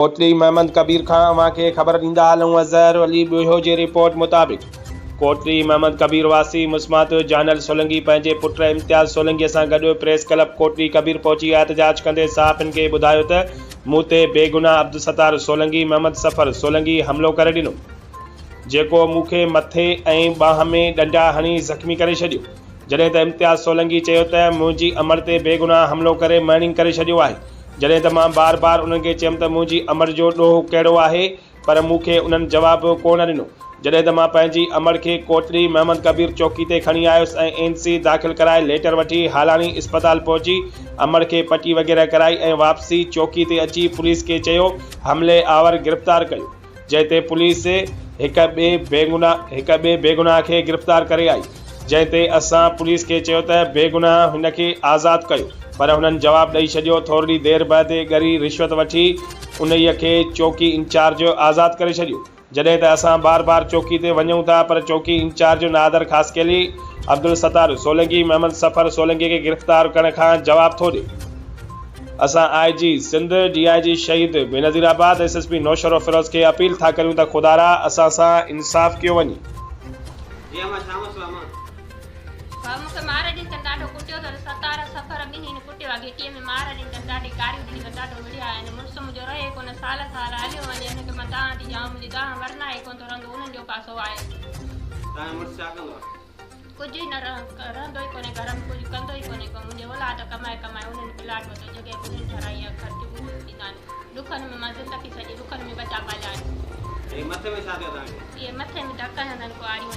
ڪوٽڙي محمد ڪبير کان اوهان کي خبر ڏيندا هلون اظهر علي ٻيهو جي رپورٽ مطابق ڪوٽڙي محمد ڪبير واسي مسمات جانل سولنگي پنهنجي پٽ امتياز سولنگي سان گڏ پريس ڪلب ڪوٽڙي ڪبير پهچي احتجاج ڪندي صحافين کي ٻڌايو ته مون تي بيگناهه عبدالستار سولنگي محمد صفر سولنگي حملو ڪري ڏنو جيڪو مون کي مٿي ۽ ٻانهن ۾ ڏنڊا هڻي زخمي ڪري ڇڏيو جڏهن ته امتياز سولنگي چيو ته منهنجي امڙ تي بيگناهه حملو ڪري مئڻنگ ڪري ڇڏيو آهي، جڏهن ته مان بار بار انهن کي چيم ته منهنجي امڙ جو ڏوهه ڪهڙو آهي پر مون کي انهن جواب به ڪو نه ڏنو، جڏهن ته مان پنهنجي امڙ کي ڪوٽڙي محمد ڪبير چوڪي تي کڻي آيس ۽ اين سي داخل ڪرائي ليٽر وٺي هالاڻي اسپتال پهچي امڙ کي پٽي وغيره ڪرائي ۽ واپسي چوڪي تي اچي پوليس کي چيو حملي آور گرفتار ڪيو. جنهن تي پوليس هڪ ٻئي هڪ ٻئي بيگناهه کي گرفتار ڪري آئي، جنهن تي اسان پوليس کي چيو ته بيگناهه هن کي آزاد ڪيو پر هنن جواب ڏئي ڇڏيو، ٿورڙي دير بعد ڳري رشوت وٺي انهيء کي چوڪي انچارج آزاد ڪري ڇڏيو، جڏهن ته اسان بار بار چوڪي تي وڃون ٿا پر چوڪي انچارج نادر خاصخيلي، عبدالستار سولنگي، محمد صفر سولنگي کي گرفتار ڪرڻ کان جواب ٿو ڏي. اسان I G Sindh, D I G Shaheed Benazirabad, S S P Naushahro Feroze کي اپيل ٿا ڪريون ته خدارا اسان سان انصاف ڪيو وڃي. جي امان ڇا مسئلو امان. ڀاء مون کي مار ڏني تن ڏاڍو ڪٽيو اٿن ستار سفر ٻنهي هن ڪٽيو آ گهٽيء ۾ مار ڏني تن ڏاڍي گاريون ڏني تن ڏاڍو وڙهيا آهن مڙس منهنجو رهي ڪونه سال سال هليو وڃي هن کي مان دانهن ٿي ڏيان منهنجي دانهن ورنائي ڪونه ٿو رهندو انهن جو پاسو آهي. توهان جو مڙس ڇا ڪندو آ. ڪجهه ئي نه رهندو ئي ڪونهي گهر ۾ ڪجهه ڪندو ئي ڪونهي ڪو منهنجي اولاد ڪمائي ڪمائي انهن پلاٽ ورتو جڳهه به انهن ٺهرائي آهي خرچ به اهي ڏيندا آهن ڏکن ۾ مان زندگي سڄي ڏکن ۾ ٻچا پاليا آهن. هي مٿي ۾ ڇا ٿيو توهان کي؟ اهي مٿي ۾ ڌڪ هنيا اٿن ڪهاڙيون.